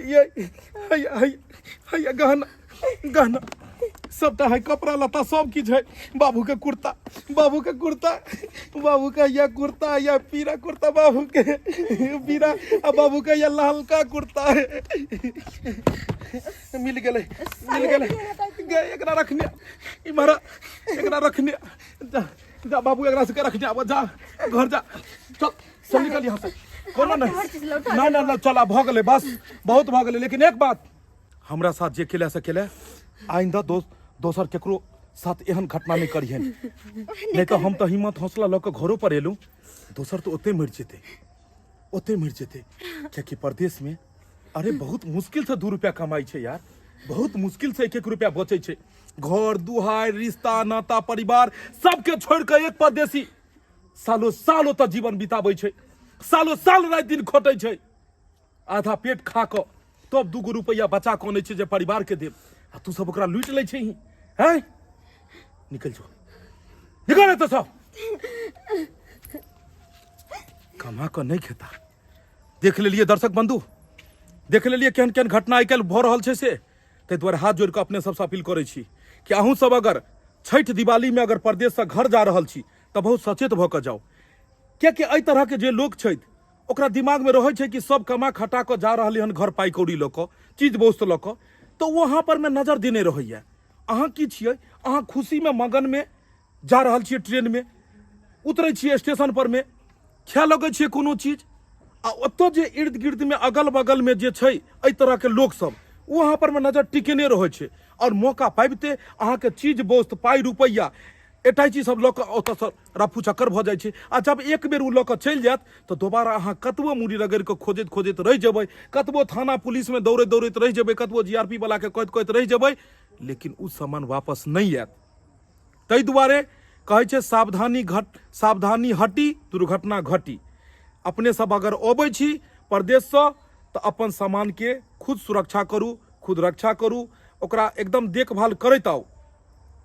ये हैया हैया हैया गहना गहना सबटा है, कपड़ा लत्ता सब किछु है। बाबू के कुर्ता, बाबू के कुर्ता, बाबू के या कुर्ता या पीरा कुर्ता, बाबू के पीरा आ बाबू के या ललका कुर्ता है। मिल गेलै, मिल गेलै। गे एकरा रखने इमहर, एकरा रखने जा, जा बाबू एकरा से रखने आब, जा घर जा, चल चल निकल यहाँ से। कोनो नहीं ना ना ना, चल आब भऽ गेलै, बस बहुत भऽ गेलै। लेकिन एक बात, हमरा साथ जे केला से केला, आइंदा दोसर केकरो साथ एहन घटना नहीं करिहन, नहीं तो हम तो हिम्मत हौसला लऽ कऽ घरो पर एलहुँ, दोसर तो ओते मरि जेतै, ओते मरि जेतै। कियाकि परदेश में अरे बहुत मुश्किल से 2 रुपया कमाई छै यार, बहुत मुश्किल से 1-1 रुपया बचै छै। घर दुहार रिश्ता नाता परिवार सबके छोड़ि कऽ एक परदेशी सालो साल ओतऽ जीवन बिताबै छै, सालो साल राति दिन खटै छै, आधा पेट खा कऽ तब 2 रुपैआ बचा कऽ अनै छै जे परिवार के देब, आ तू सब ओकरा लूटि लै छही। हैं निकल जो, निकल एतऽ सब। कमा कऽ नहि खेता। देख लेलियै दर्शक बंधु, देख लेलियै केहन केहन घटना आइ काल्हि भऽ रहल छै। से ताहि दुआरे हाथ जोड़ि कऽ अपने सबसँ अपील करै छी कि अहूँ सब अगर छठि दिवालीमे अगर परदेशसँ घर जा रहल छी तऽ बहुत सचेत भऽ कऽ जाउ, कियाकि एहि तरहके जे लोक छथि ओकरा दिमागमे रहै छै कि सब कमा खटा कऽ जा रहलै हन घर पाइ कौड़ी लऽ कऽ, चीज वस्तु लऽ कऽ, तऽ ओ अहाँ परमे नजर देने रहैए। अहाँ की छियै, अहाँ खुशीमे मगनमे जा रहल छियै, ट्रेनमे उतरै छियै, स्टेशन परमे खाए लगै छियै कोनो चीज, आ ओतऽ जे इर्द गिर्दमे अगल बगलमे जे छै एहि तरहके लोकसब, ओ अहाँ परमे नजर टिकेने रहै छै, आओर मौका पाबिते अहाँके चीज वस्तु पाइ रुपैआ अटैची सब लऽ कऽ ओतऽसँ रफू चक्कर भऽ जाइ छै। आ जब एक बेर ओ लऽ कऽ चलि जायत तऽ दोबारा अहाँ कतबो मूड़ी रगड़ि कऽ खोजैत खोजैत रहि जेबै, कतबो थाना पुलिसमे दौड़ैत दौड़ैत रहि जेबै, कतबो जी आर पी वलाके कहैत कहैत रहि जेबै, लेकिन ओ सामान वापस नहि आयत। ताहि दुआरे कहै छै सावधानी घट, सावधानी हटी दुर्घटना घटी। अपने सब अगर अबै छी परदेशसँ तऽ अपन सामानके खुद सुरक्षा करू, खुद रक्षा करू, ओकरा एकदम देखभाल करैत आउ।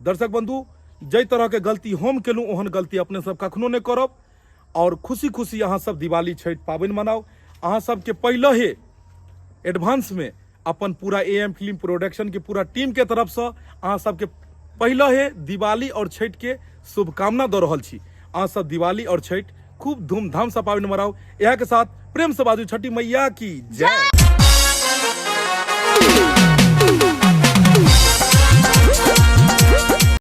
दर्शक बंधु, जाहि तरहके गलती हम केलहुँ ओहन गलती अपने सब कखनो नहि करब, और खुशी खुशी अहाँ सब दिवाली छठि पाबनि मनाउ। अहाँ सबके पहिले ही एडवांस में अपन पूरा ए एम फिल्म प्रोडक्शन के पूरा टीम के तरफसँ अहाँ सबके पहिले ही दिवाली और छठि के शुभकामना दऽ रहल छी। अहाँ सब दिवाली और छठि खूब धूमधामसँ पाबनि मनाउ। इएह के साथ प्रेम से बाजू छठी मैया की जय।